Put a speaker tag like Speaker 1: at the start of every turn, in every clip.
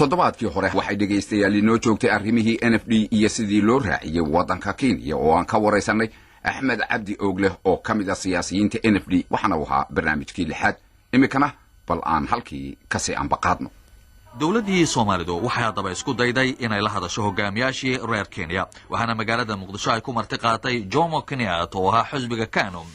Speaker 1: Toddobaadkii hore waxay dhegaystayaal inoo joogtay arrimihii NFD iyo sidii loo raaciyey waddanka Kenya, oo aan ka waraysanay Axmed Cabdi Oogleh oo ka mid ah siyaasiyiinta NFD, waxaana u ahaa barnaamijkii lixaad. Iminkana bal aan halkii kasii ambaqaadno.
Speaker 2: Dowladdii Soomaalidu waxay haddaba isku dayday inay la hadasho hogaamiyaashii reer Kenya, waxaana magaalada Muqdisho ay ku marti qaatay Jomo Kenyatta oo ahaa xisbiga KANU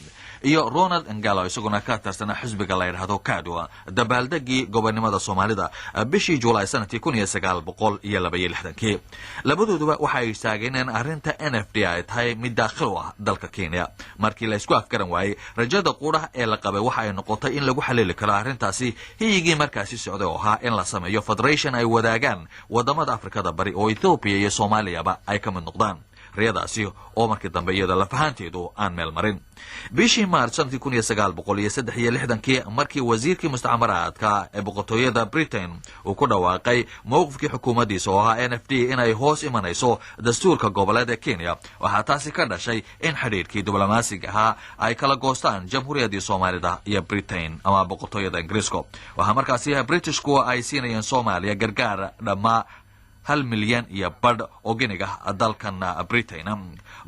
Speaker 2: iyo Ronald Ngala, isaguna ka tirsana xisbiga la yidhaahdo KADU, dabaaldegii gobonimada Soomaalida bishii Juulaay sanadkii 1962. Labadooduba waxa ay istaageen in arrinta NFD ay tahay mid daakhil u ah dalka Kenya. Markii la isku afgaran waayey, rajada qudha ee la qabay waxa ay noqotay in lagu xalili karo arrintaasi hiyigii markaasi socday oo ahaa in la sameeyo federation ay wadaagaan wadamada Afrikada Bari, oo Ethoobiya iyo Soomaaliyaba ay ka mid noqdaan, riyadaasi oo markii dambe iyada lafahaanteedu aan meel marin. Bishii Maarch sanadkii 1963-kii, markii wasiirkii mustacmaraadka ee boqortooyada Britain uu ku dhawaaqay mowqifkii xukuumaddiisa oo ahaa NFD inay hoos imanayso dastuurka goboleed ee Kenya, waxaa taasi ka dhashay in xidhiidhkii diblomaasiga ahaa ay kala goostaan Jamhuuriyaddii Soomaalida iyo Britain ama boqortooyada Ingiriiska. Waxaa markaasi Britishku ay siinayeen Soomaaliya gargaar dhammaa 1.5 milyan oo giniga dalkan Britain.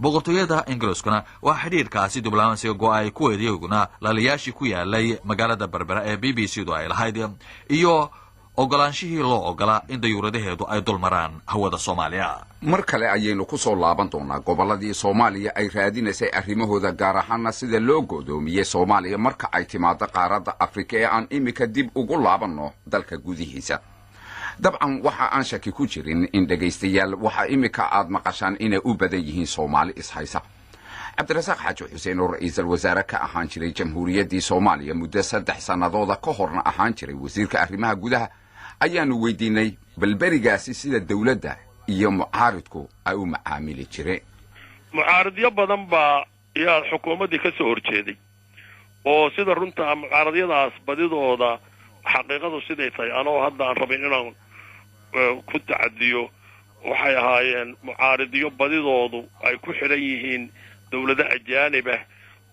Speaker 2: Boqortooyada Ingiriiskuna waa xidhiirkaasi diblomaasiga go-ay kuweed, iyaguna laliyaashii ku yaalay magaalada Berbera ee BBC du ay lahayd iyo ogolaanshihii loo ogolaa in dayuuradaheedu ay dul maraan hawada Soomaaliya.
Speaker 1: Mar kale ayaynu ku soo laaban doonaa gobolladii Soomaaliya ay raadinaysay arrimahooda, gaar ahaana sida loo go'doomiyey Soomaaliya marka ay timaado qaaradda Afrika, ee aan iminka dib ugu laabanno dalka gudihiisa. Dabcan waxa aan shaki ku jirin in dhegaystayaal waxa iminka aad maqashaan inay u badan yihiin Soomaali ishaysa. Cabdirasaaq Xaaji Xuseen, oo ra'iisul wasaare ka ahaan jiray Jamhuuriyaddii Soomaaliya muddo 3 sannadooda ka horna ahaan jiray wasiirka arrimaha gudaha, ayaanu weydiinay balberigaasi sida dawladda iyo mucaaridku ay u macaamili jireen.
Speaker 3: Mucaaridyo badan baa yaa xukuumaddii ka soo horjeeday, oo sida runtaa mucaaradyadaas badidooda, xaqiiqadu siday tahay, anoo hadda aan rabin inaan ku tacadiyo, waxay ahaayeen mucaaridyo badidoodu ay ku xidhan yihiin dawlado ajaanib ah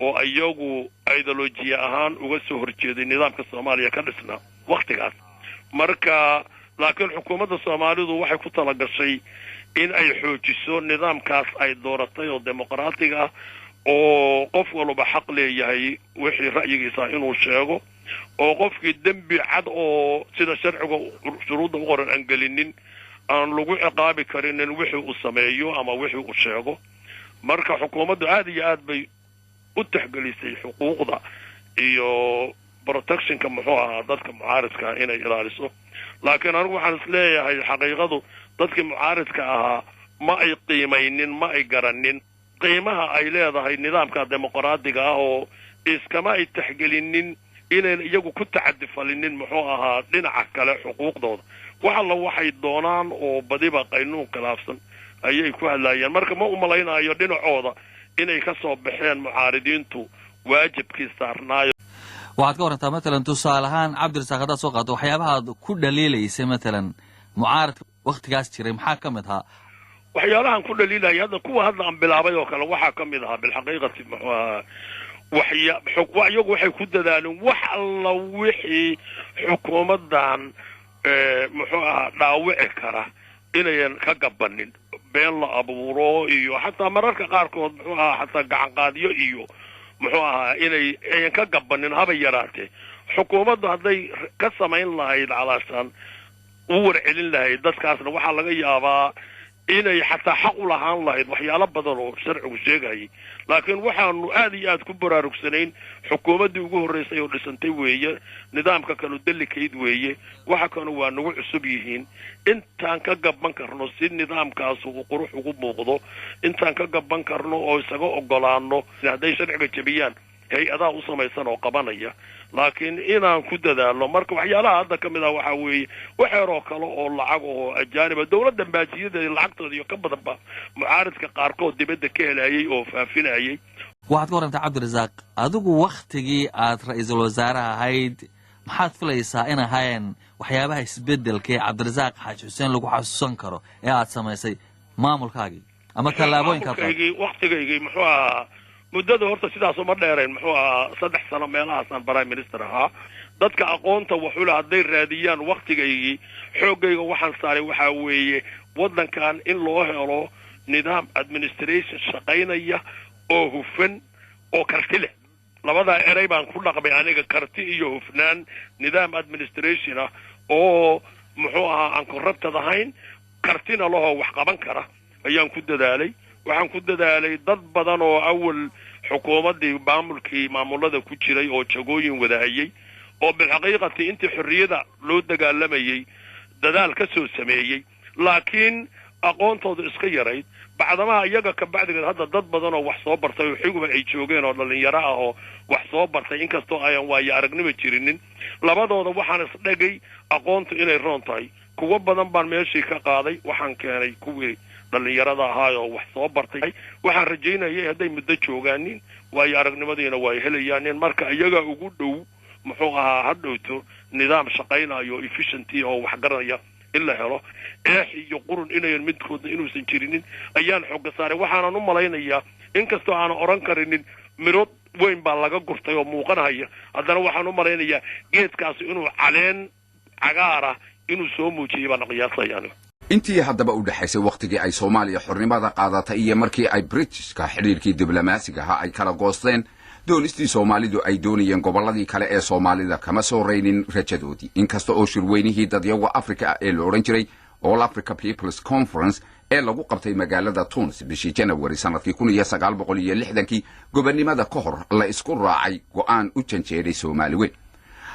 Speaker 3: oo iyagu ideolojiya ahaan uga soo horjeeday nidaamka Soomaaliya ka dhisnaa waktigaas. Marka laakiin xukuumadda Soomaalidu waxay ku talagashay in ay xoojiso nidaamkaas ay dooratay oo dimuqraatiga ah, oo qof walba xaq leeyahay wixii ra'yigiisa inuu sheego, oo qofkii dembi cad oo sida sharciga shuruudda u qoran aan gelinin aan lagu ciqaabi karinin wixii uu sameeyo ama wixii uu sheego. Marka xukuumaddu aad iyo aad bay u tixgelisay xuquuqda iyo protectionka, muxuu ahaa, dadka mucaaridka inay ilaaliso. Laakiin anigu waxaan is leeyahay xaqiiqadu dadkii mucaaridka ahaa ma ay qiimaynin, ma ay garanin qiimaha ay leedahay nidaamka dimuqraadiga ah, oo iskama ay tixgelinin inayn iyagu ku tacadifalinin, muxuu ahaa, dhinaca kale xuquuqdooda. Wax alla waxay doonaan oo badiba qaynuun khilaafsan ayay ku hadlaayeen. Marka ma umalaynaayo dhinacooda inay ka soo baxeen mucaaridiintu waajibkii saarnaayo.
Speaker 2: Waxaad ka warantaa matalan, tusaale ahaan, Cabdirasaaq, haddaad soo qaado waxyaabahaad ku dhaliilaysay matalan mucaaradka waktigaas jiray, maxaa ka mid ahaa?
Speaker 3: Waxyaalahan ku dhaliilaya hadda, kuwa hadda aan bilaabay oo kale, waxaa ka mid ahaa bilxaqiiqati, muxuu ahaa, waxya iyagu waxay ku dadaaleen wax alla wixii xukuumaddan, muxuu ahaa, dhaawici kara inayan ka gabanin, been la abuuro iyo xataa mararka qaarkood, muxuu ahaa, xataa gacanqaadyo iyo, muxuu ahaa, inay ayan ka gabanin haba yaraatee. Xukuumaddu hadday ka samayn lahayd calaashaan u warcelin lahayd dadkaasna, waxaa laga yaabaa inay xataa xaq u lahaan lahayd waxyaalo badan oo sharcigu sheegayay. Laakiin waxaanu aad iyo aad ku baraarugsanayn xukuumaddii ugu horraysay oo dhisantay weeye, nidaamka kanu delicate weeye, waxa kanu waa nagu cusub yihiin. Intaan ka gaban karno si nidaamkaas uu qurux ugu muuqdo, intaan ka gaban karno oo isaga ogolaano hadday sharciga jebiyaan, hay-adaha u samaysan oo qabanaya, laakiin inaan ku dadaalno. Marka waxyaalaha hadda ka mid ah waxaa weeye waxeeroo kale oo lacag oo ajaaniba, dawladda maajiyadeeda lacagtooda iyo ka badanba mucaaridka qaarkood dibadda ka helayay oo faafinayay.
Speaker 2: Waxaad ka warrantaa, Cabdirasaaq, adigu wakhtigii aad ra-iisul wasaaraha ahayd, maxaad filaysaa in ahaayeen waxyaabaha isbeddelka ee Cabdirasaaq Xaaji Xuseen lagu xasuusan karo ee aad samaysay maamulkaagii ama tallaabooyinkaad qaaday?
Speaker 3: Maamulkaygii, waktigaygii, muxuu ahaa, muddada horta sidaas uma dheerayn, muxuu ahaa, 3 sano meelahaasaan prime minister ahaa. Dadka aqoonta waxule hadday raadiyaan, waktigaygii xooggayga waxaan saaray waxaa weeye waddankan in loo helo nidaam administration shaqaynaya oo hufan oo karti leh. Labadaa erey baan ku dhaqmay aniga, karti iyo hufnaan. Nidaam administration ah oo, muxuu ahaa, aan corrupted ahayn, kartina lahoo wax qaban kara ayaan ku dadaalay. Waxaan ku dadaalay dad badan oo awal xukuumaddii maamulkii maamulada ku jiray oo jagooyin wadahayay oo bilxaqiiqati intii xorriyada loo dagaalamayay dadaal ka soo sameeyey, laakiin aqoontooda iska yarayd. Bacdamaha iyaga ka bacdigeed hadda dad badan oo wax soo bartay oo xiguba ay joogeen oo dhalinyaro ah oo wax soo bartay, inkastoo ayan waayo aragnimo jirinin, labadooda waxaan isdhegay aqoontu inay roon tahay. Kuwo badan baan meeshii ka qaaday, waxaan keenay kuwii dhalinyarada ahaay oo wax soo bartay. Waxaan rajaynayay hadday muddo joogaanin, waayo aragnimadiina way helayaanin. Marka iyaga ugu dhow, muxuu ahaa, ha dhowto nidaam shaqaynayo, efficiency oo wax garanaya in la helo, eex iyo qurun inayan midkoodna inuusan jirinin ayaan xooga saaray. Waxaanan u malaynayaa, inkastoo aanan odhan karinin miro weyn baa laga gurtay oo muuqanaya, haddana waxaan u malaynayaa geedkaasi inuu caleen cagaara inuu soo muujiyay baan qiyaasaya anigu.
Speaker 1: Intii haddaba u dhexaysay wakhtigii ay Soomaaliya xornimada qaadatay iyo markii ay Britishka xidhiirkii diblomaasiga ahaa ay kala goosteen, doonistii Soomaalidu ay doonayeen gobolladii kale ee Soomaalida kama soo raynin rajadoodii, inkasta oo shirweynihii dadyaga Afrika ee la odhan jiray All Africa Peoples Conference ee lagu qabtay magaalada Tunis bishii Janawari sanadkii 1960-kii, gobonnimada ka hor, la isku raacay go'aan u janjeeray Soomaali weyn.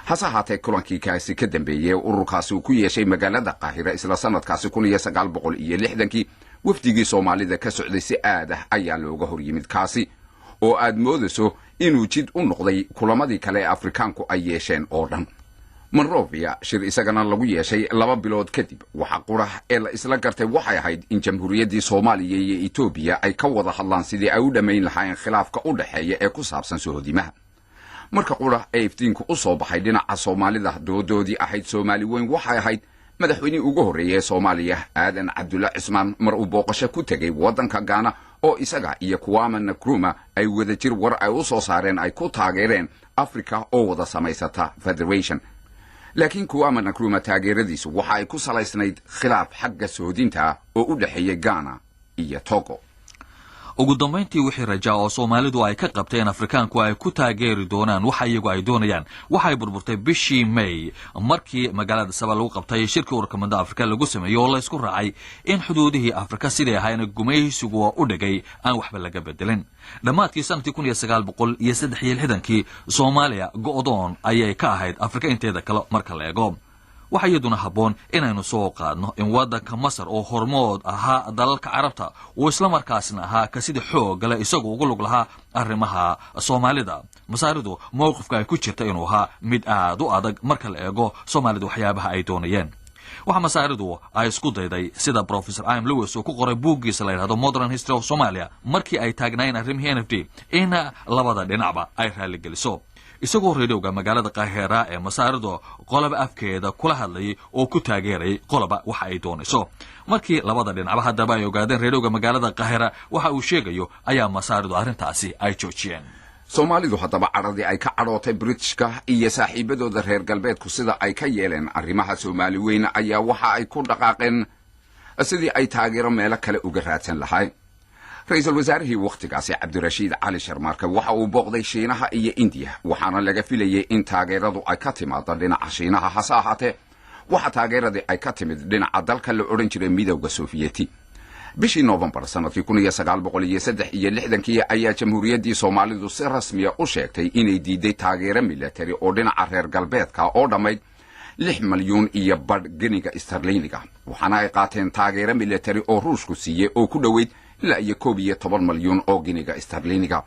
Speaker 1: Hase ahaatee, kulankii kaasi ka dambeeyey ururkaasi uu ku yeeshay magaalada Qaahira isla sanadkaasi 1960-kii, wafdigii Soomaalida ka socday si aad ah ayaa looga hor yimid, kaasi oo aad moodayso inuu jid u noqday kulamadii kale ee Afrikaanku ay yeesheen oo dhan. Monrovia shir isagana lagu yeeshay 2 bilood kadib, waxa qurax ee la isla gartay waxay ahayd in Jamhuuriyaddii Soomaaliya iyo Etoobiya ay ka wada hadlaan sidii ay u dhammayn lahaayeen khilaafka u dhexeeya ee ku saabsan sohodimaha. Marka qura ee iftiinku u soo baxay dhinaca Soomaalida doodoodii ahayd Soomaali weyn waxay ahayd madaxweynihii ugu horreeyay ee Soomaaliya, Aadan Cabdulla Cismaan, mar uu booqasho ku tegey waddanka Gaana oo isaga iyo Kwame Nkrumah ay wadajir war ay u soo saareen ay ku taageereen Africa oo wada samaysata federation. Laakiin Kwame Nkrumah taageeradiisu waxa ay ku salaysnayd khilaaf xagga soodinta oo u dhexeeyay Ghana iyo Togo.
Speaker 2: Ugu dambayntii, wixii rajaa oo Soomaalidu ay ka qabteen Afrikaanku ay ku taageeri doonaan waxa iyagu ay doonayaan waxay burburtay bishii May, markii magaalada Saba lagu qabtay shirkii ururka midda Afrika lagu sameeyey oo laysku raacay in xuduudihii Afrika siday ahaayeen gumaysigu u dhigay aan waxba laga bedelin. Dhammaadkii sanadkii 1963-kii, Soomaaliya go'doon ayay ka ahayd Afrika inteeda kale marka la eego. Waxaa iyaduna habboon inaynu soo qaadno in waddanka Masar oo hormood ahaa dalalka Carabta uu islamarkaasna ahaa ka sida xoogale isagu ugu lug lahaa arrimaha Soomaalida, Masaaridu mowqifka ay ku jirta inuu ahaa mid aad u adag marka la eego Soomaalida waxyaabaha ay doonayeen. Waxa Masaaridu ay isku dayday, sida Professor I. M. Lewis uu ku qoray buuggiisa la yidhahdo Modern History of Somalia, markii ay taagnaayeen arrimihii NFD, in labada dhinacba ay raalligeliso, isagoo reedhowga magaalada Qaahira ee Masaaridu qoloba afkeeda kula hadlayay oo ku taageerayay qoloba waxa ay doonayso. Markii labada dhinacba haddaba ay ogaadeen reedhowga magaalada Qaahira waxa uu sheegayo, ayaa Masaaridu arrintaasi ay joojiyeen.
Speaker 1: Soomaalidu haddaba cadhadii ay ka cadhootay Britishka iyo saaxiibadooda reer galbeedku sida ay ka yeeleen arrimaha Soomaali weyn ayaa waxa ay ku dhaqaaqeen sidii ay taageero meelo kale uga raadsan lahayn. Ra-iisul wasaarihii wakhtigaasi, Cabdirashiid Cali Sharmaarke, waxa uu booqday Shiinaha iyo Indiya, waxaana laga filayay in taageeradu ay ka timaado dhinaca Shiinaha. Hase ahaatee, waxa taageeradii ay ka timid dhinaca dalka la odhan jiray Midowda Sofiyeeti. Bishii Noofembar sanadkii 1963-kii ayaa Jamhuuriyaddii Soomaalidu si rasmiya u sheegtay inay diiday taageero milatari oo dhinaca reer galbeedka oo dhammayd 6.5 milyan geniga starliiniga, waxaana ay qaateen taageero milatari oo Ruushku siiyey oo ku dhoweyd ilaa iyo 11 malyan oo geniga starliiniga.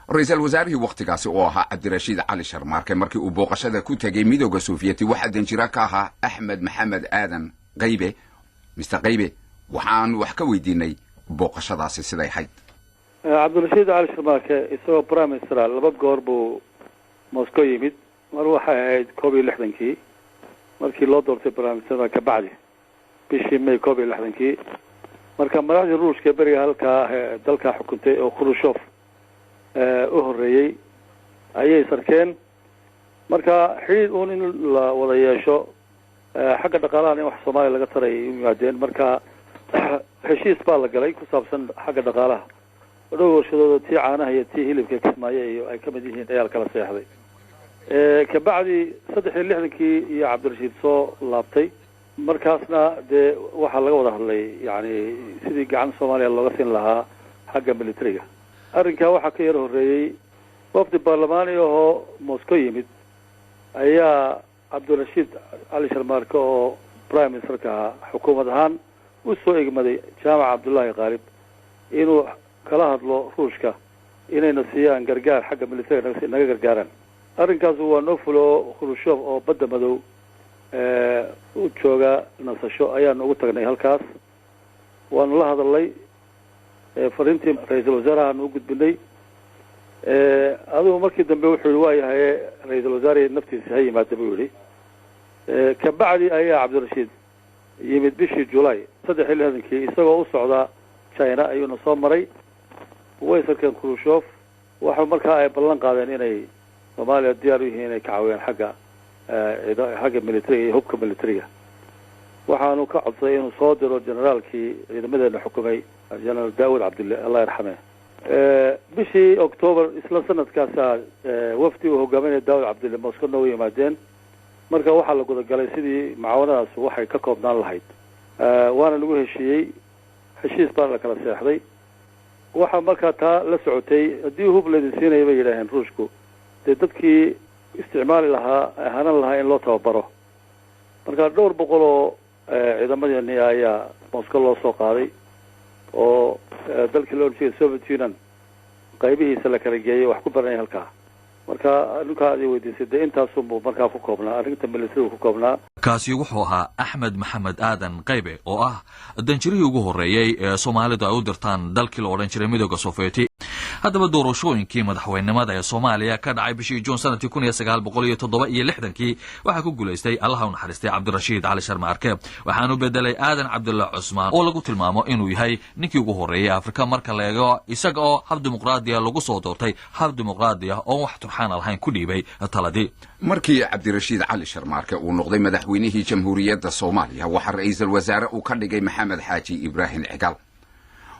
Speaker 1: Ra-iisul wasaarihii wakhtigaasi oo ahaa Cabdirashiid Cali Sharmaarke, markii uu booqashada ku tegey Midowda Sofiyeeti, waxaa danjira ka ahaa Axmed Maxamed Aadan Qaybe. Mister Qaybe, waxaan wax ka weydiinay booqashadaasi siday ahayd.
Speaker 4: Cabdirashiid Cali Sharmaarke isagoo prime minister laba goor buu Moscow yimid. Mar waxay ahayd 61-kii, markii loo doortay prime minister kabacdi, bishii May 61-kii. Marka madaxdii Ruushka ee beriga halkaa dalkaa xukuntay oo Khrushchev u horreeyey ayay sarkeen. Marka xidhiid uun in la wada yeesho xagga dhaqaalahan in wax Soomaaliya laga tarayay u yimaadeen. Marka heshiis baa la galay ku saabsan xagga dhaqaalaha, oo dhow warshadooda, tii caanaha iyo tii hilibka Kismaayo iyo ay kamid yihiin, ayaa kala seexday. Kabacdi 63-kii iyo Cabdirashiid soo laabtay. Markaasna dee waxaa laga wada hadlay yani sidii gacan Soomaaliya looga siin lahaa xagga militariga. Arrinkaa waxaa ka yar horreeyey wafdi baarlamaani ahoo Moscow yimid ayaa Cabdirashiid Cali Sharmaarke oo prime ministerka ahaa xukuumad ahaan u soo egmaday Jaamac Cabdullaahi Qaalib inuu kala hadlo Ruushka inayna siiyaan gargaar xagga militariga, naga gargaaraan. Arrinkaasu waa noo fulo. Khrushchev oo Badda Madow u jooga nasasho ayaanu ugu tagnay halkaas, waanu la hadalnay, fariintii ra-iisul wasaarahaanu u gudbinay. Adigu markii dambe wuxuu yihi, waa yahay, ra-iisul wasaare naftiisa ha yimaada buu yihi. Kabacdi ayaa Cabdirashiid yimid bishii July 63-kii, isagoo u socda China ayuuna soo maray. Way sarkeen Khrushchev. Waxa markaa ay ballan qaadeen inay Soomaaliya diyaar u yihiin inay ka caawiyaan xagga militariga iyo hubka militariga. Waxaanu ka codsaday inuu soo diro generaalkii ciidamadeena xukumay, Generaal Daawud Cabdille, Allah yarxame. Bishii October isla sanadkaasa wafdi uu hogaaminaya Daawud Cabdille Moscow noogu yimaadeen. Marka waxaa la gudagalay sidii mucaawanadaas waxay ka koobnaan lahayd, waana lagu heshiiyey, heshiis baana la kala seexday. Waxaa markaa taa la socotay, haddii hub laydin siinaya, bay yidhaaheen Ruushku, dee dadkii isticmaali lahaa, hanan lahaa, in loo tababaro. Marka dhowr boqol oo ciidamadeeni ayaa Moscow loo soo qaaday oo dalkii la odhan jiray Soviet Union qaybihiisa la kala geeyay, wax ku baranaya halkaa. Marka arrinkaa ad weydiisay, dee intaasunbuu markaa ku koobnaa arrinta militarigu ku koobnaa.
Speaker 2: Kaasi wuxuu ahaa Axmed Maxamed Aadan Qaybe oo ah danjirihii ugu horreeyey ee Soomaalidu ay u dirtaan dalkii la odhan jiray Midooda Sofiyeeti. Haddaba doorashooyinkii madaxweynenimada ee Soomaaliya ka dhacay bishii Juun sanadkii 1967-kii waxaa ku guulaystay, Allaha u naxariistay, Cabdirashiid Cali Sharma Arke. Waxaanu bedelay Aadan Cabdulla Cusmaan oo lagu tilmaamo inuu yahay ninkii ugu horreeyey Afrika marka la eego isaga oo hab dimuqraadiya lagu soo doortay, hab dimuqraadi ah oon wax turxaana lahayn ku dhiibay taladii.
Speaker 1: Markii Cabdirashiid Cali Sharmaarke uu noqday madaxweynihii Jamhuuriyadda Soomaaliya, waxaa ra-iisul wasaare uu ka dhigay Maxamed Xaaji Ibraahim Cigaal.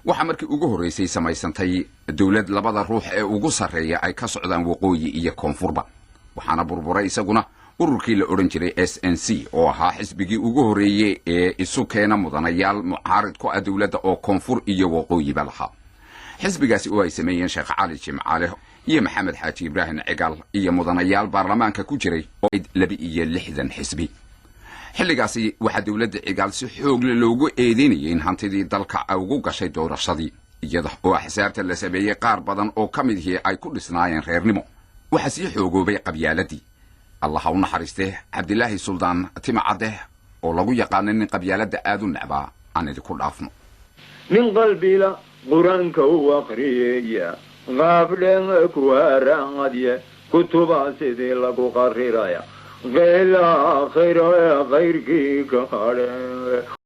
Speaker 1: Waxaa markii ugu horraysay samaysantay dowlad labada ruux ee ugu sarreeya ay ka socdaan waqooyi iyo koonfurba. Waxaana burburay isaguna ururkii la odhan jiray SNC oo ahaa xisbigii ugu horreeyey ee isu keena mudanayaal mucaarid ku ah dowladda oo koonfur iyo waqooyiba lahaa. Xisbigaasi oo ay sameeyeen Sheekh Cali Jimcaale iyo Maxamed Xaaji Ibraahim Cigaal iyo mudanayaal baarlamaanka ku jiray oo 62 xisbi. Xilligaasi waxaa dowladda Cigaal si xoogle loogu eedeynayay in hantidii dalka ugu gashay doorashadii, iyada oo axsaabta la sameeyey qaar badan oo ka midihii ay ku dhisnaayeen reernimo. Waxaa sii xoogoobay qabyaaladii. Allaha u naxariistee, Cabdilaahi Suldaan Timacadde oo lagu yaqaano nin qabyaaladda aad u necbaa, aan idinku dhaafno.
Speaker 5: Nin qalbila Qur-aanka u aqriyeya, qaabdhen kuwaaraadye, kutuba sidii lagu qariraya, qeela khayr khayrkii ka hadhe.